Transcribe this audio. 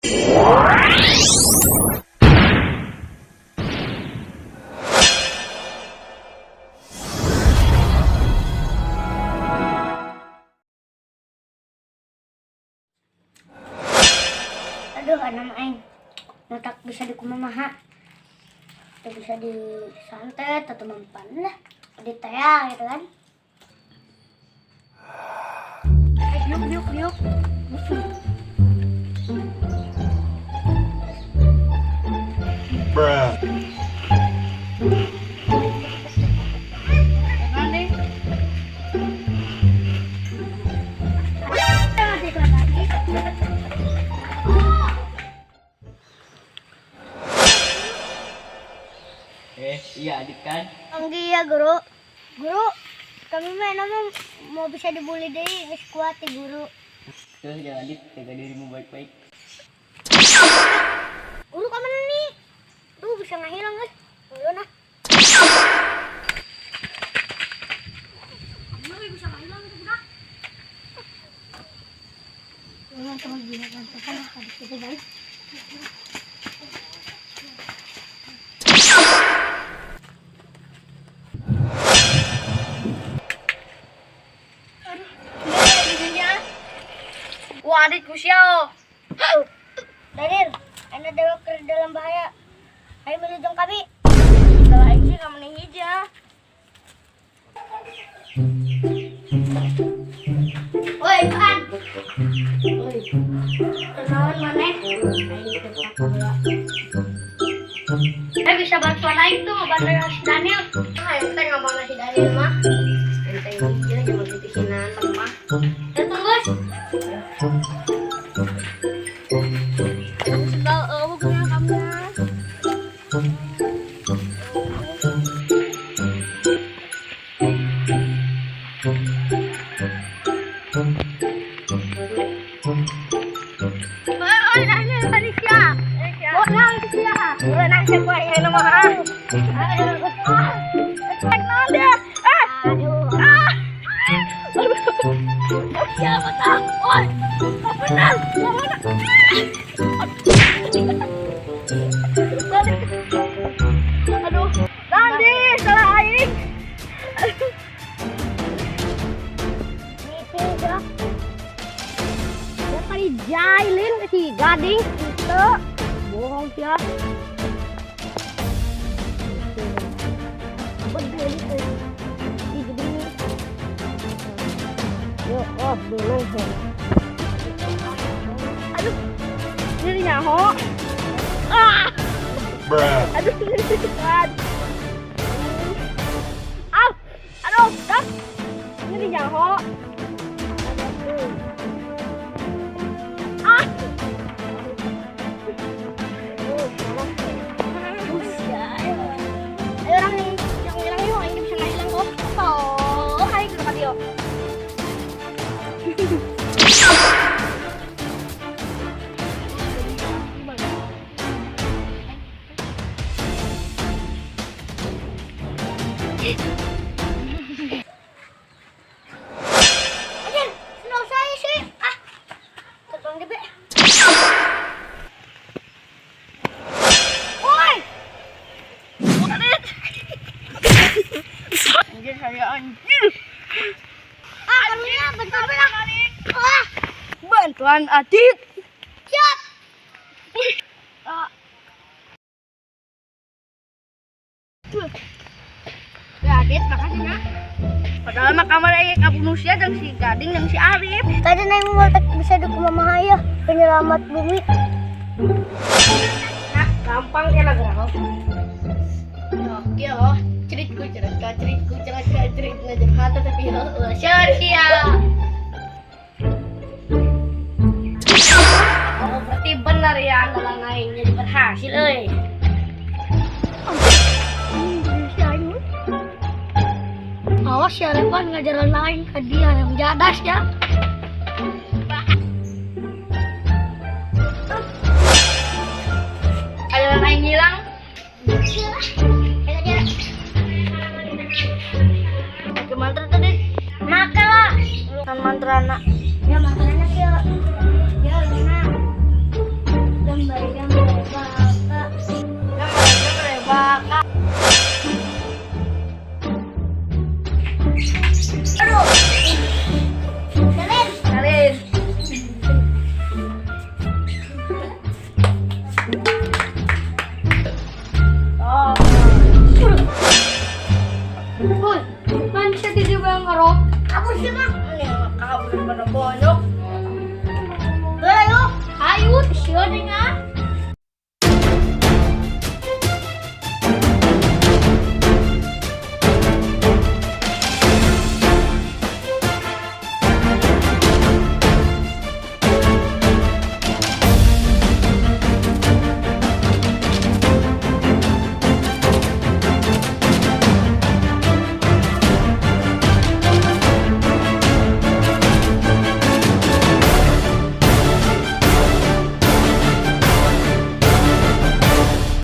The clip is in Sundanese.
Aduh, anak aing. Otak bisa dikumaha. Atau bisa disantet atau mempan lah. Di tea gitu kan. Yuk, yuk, yuk. Bruh. Eh, iya Adit kan? Anggi ya guru. Guru, kami mah nama mau bisa dibully deh, geus kuat ya guru. Terus ya Adit, jaga dirimu baik-baik. Guru ka mana nih? Duh, bisa ngahilang geus. Guru nah. Guru bisa ngahilang itu budak. Guru terus gila kan kan itu guys. Wah, Adit kusiao. Daniel, anda dewa ke dalam bahaya. Ayo menuju kami. Kalau aing sih kamu nih hijau. Woi, Pan. Woi. Kenalan maneh? Eh bisa bantuan aing tuh ngebantuin si Daniel. Ah, ente ngomong si Daniel mah. Ente hijau jangan gitu hinaan mah. Ya tunggu. Sebal eueuh punya kamu. Oi, Daniel, tadi sia. Oh, nang sia. Nang siapa yang nama ah? Ah, naon dia? Ah. Aduh. Ah. Siapa tahu? Oi. Benar. Aduh, Nandi, salah aing. Miti gerak. Ya tadi jailin ke si Gading itu. Bohong sih ya. Bener itu. Di gede. Yo, oh, belum. Aduh. Ini nyaho. Ah. Bruh. Aduh, ah, aduh, dah. Ini nyaho. Ah. Ayo orang nih, yang hilang yuk, ini bisa nggak hilang kok. Oh, hai ke tempat yuk. Anjir, senang saya sih. Ah. Terbang gede. Woi. Anjir saya anjir. Ah, kamunya bentar lah. Wah, Bantuan Adit. siap. Ah. Ya Adit, makasih ya. Padahal mah kamar aing kabunuh sia jeung si Gading jeung si Arif. Tadi neng mau tak bisa dukung mama ayah penyelamat bumi. Nah, gampang ya lah gerah. Oke, oh, ceritku cerita, ceritku cerita, cerit na jeung hata tapi heueuh seur sia. Oh, berarti benar ya andalan aing jadi berhasil euy. Awas ya Revan ngajaran lain ke dia yang jadas ya. Andalan aing hilang. Pakai mantra tadi. Maka lah. Kan mantra nak. Ya makanannya ya. Ya Luna. Pada bonyok. Ayo. Ayo, sieun aing ah.